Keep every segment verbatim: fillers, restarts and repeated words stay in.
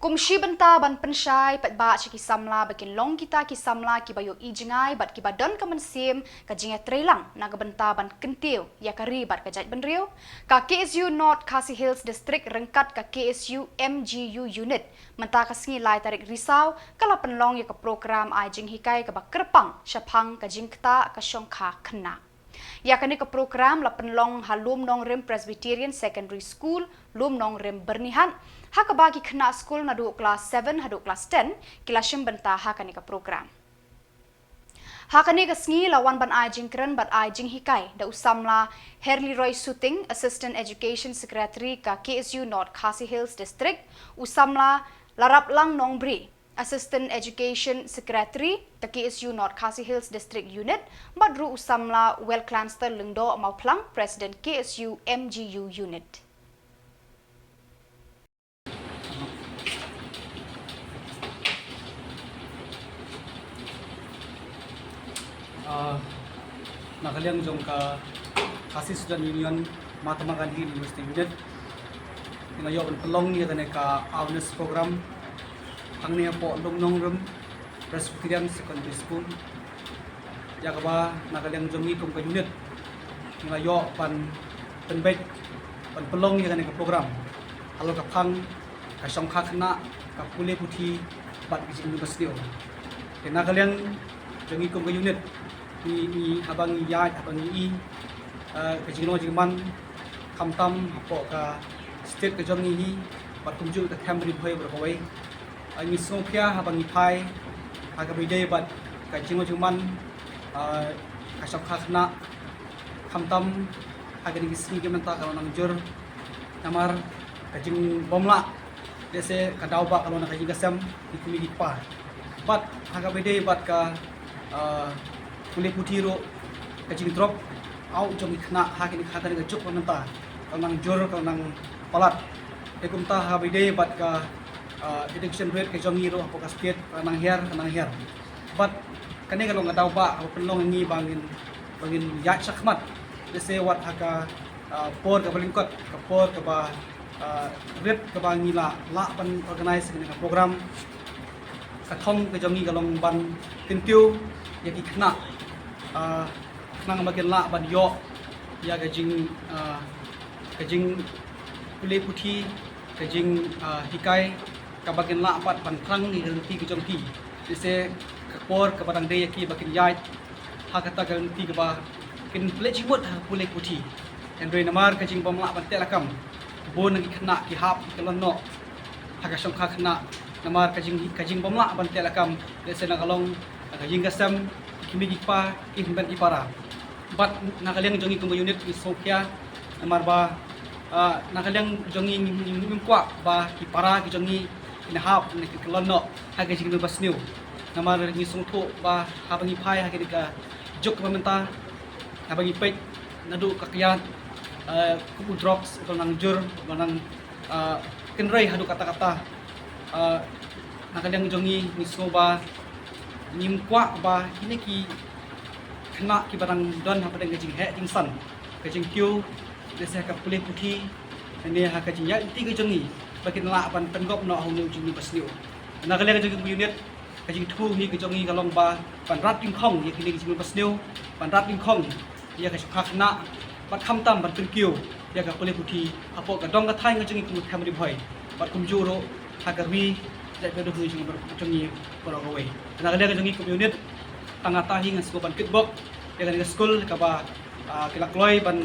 Kum shi bynta ban pynshai paidbah sha ki samla ba kin long kita ki samla kiba ïohi jngai bad kiba don ka mynsiem ka jingïatreilang na ka bynta ban kyntiew ïa ka ri bad ka jaitbynriew, ka K S U North Khasi Hills District ryngkat ka K S U M G U Unit mynta ka sngi lai tarik Risaw ka la pynlong ïa ka program ai jinghikai kaba kyrpang shaphang ka jingktah ka shongkha khynnah. Ïa kane ka program la pynlong ha Lumnongrim Presbyterian Secondary School, Lumnongrim, Byrnihat, ha kaba ki khynnah skul naduh klas seven haduh klas ten ki la shim bynta ha kane ka program. Ha kane ka sngi la wan ban ai jingkren bad ai jinghikai da u samla Herliroy Suting, Assistant Education Secretary ka K S U North Khasi Hills District, u samla Laraplang Nongbri, Assistant Education Secretary ka K S U North Khasi Hills District Unit, bad ruh u samla Welclanster Lyngdoh Mawphlang, President K S U M G U Unit. Ah, na ka liang jong ka Khasi Student Union Mahatma Gandhi University Unit, ngi la ïoh ban pynlong ïa kane ka awareness program hangne hapoh Lumnongrim Presbyterian Secondary School, ïa kaba na ka liang jong ngi kum ka unit ngi la ïoh ban pynbeit ban pynlong ïa kane ka program halor ka phang ka shongkha khynnah, ka pule puthi bad ka jingmih basniew. Te na ka liang jong ngi kum ka unit, ngi, ngi haba ngi ïaid, haba ngi i, eh, ka jinglong jingman, khamtam hapoh ka state ka jong ngi hi bad kumjuh ka Kham Ri Bhoi baroh kawei. Eh, ngi sngewkhia haba ngi phai ha kaba ïadei bad ka jinglong jingman, eh, ka shongkha khynnah, khamtam ha kine ki sngi ki mynta ka long nang jur namar ka jingbymlah, lehse ka daw ba ka long na ka jingkasem ki kmie ki kpa. Bad ha kaba ïadei bad ka, ah, pule puthi ruh, ka jingdrop out jong ki khynnah ha kine, ha kane ka juk ba mynta ka long nang jur, ka long nang palat. Te kumta ha kaba ïadei bad ka, ah, education rate ka jong ngi ruh hapoh ka state ka long nang hiar, ka long nang hiar. Bad kane ka long ka daw ba kaba pynlong ïa ngi ba ngin, ba ngin ïaid shakhmat, lehse wat ha ka, ah, por kaba lyngkot, ka por kaba, ah, rit kaba ngi la lah ban organise ïa kane ka program. Ka thong ka jong ngi ka long ban kyntiew ïa ki khynnah, ah, khnang ba kin lah ban ïoh ïa ka jing, ah, ka jingpule puthi, ka jing, ah, hikai, kaba kin lah pat ban phrang ïa ka lynti ka jong ki. Lehse ka por kaba dang dei ïa ki ba kin ïaid ha kata ka lynti kaba kin pynleit jingmut ha ka pule puthi. Hynrei namar ka jingbymlah ban teh lakam, bun na ki khynnah ki hap ki kyllon noh ha ka shongkha khynnah namar ka jing, ka jingbymlah ban teh lakam, lehse na ka long ka ïing ka sem, ki kmie ki kpa, ki hynmen ki para. Bad na ka liang jong ngi kum ka unit ngi sngewkhia namar ba, ah, na ka liang jong ngi ngi, ngi, ngim kwah ba ki para ki jong ngi kin hap ne kin kyllon noh ha ka jingmih basniew. Namar ngi sngewthuh ba haba ngi phai ha kane ka juk kaba mynta, haba ngi peit naduh ka kiad, eh, kum u drugs, ka long nang jur, ka long nang, eh, kynrei haduh katta katta. Eh, na ka liang jong ngi ngi sngew ba ngim kwah ba kine ki khynnah kiba dang don hapdeng ka jingheh jingsan, ka jingkiew, lehse ha ka pule puthi ne ha ka jingïaid lynti ka jong ngi ba kin lah ban pynkup noh ha une u jingmih basniew. Na ka liang jong ngi kum ka unit, ka jingthmu hi ka jong ngi ka long ba ban rat dyngkhong ïa kine ki jingmih basniew, ban rat dyngkhong ïa ka shongkha khynnah, bad khamtam ban pynkiew ïa ka pule puthi hapoh ka dong ka thaiñ ka jong ngi kum ka Kham Ri Bhoi, bad kumjuh ruh ha ka ri, jaitbynriew jong ngi baroh kawei. Na ka liang jong ngi kum ka unit, tang kata hi ngan sngewbha ban kitbok ïa kane ka skul kaba, ah, ki la kloi ban,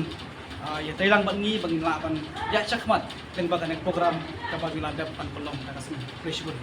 ah, ïatreilang bad ngi ba ngin lah ban ïaid shakhmat lyngba kane ka program kaba ngi la dep ban pynlong ha kane ka sngi. Khublei shibun.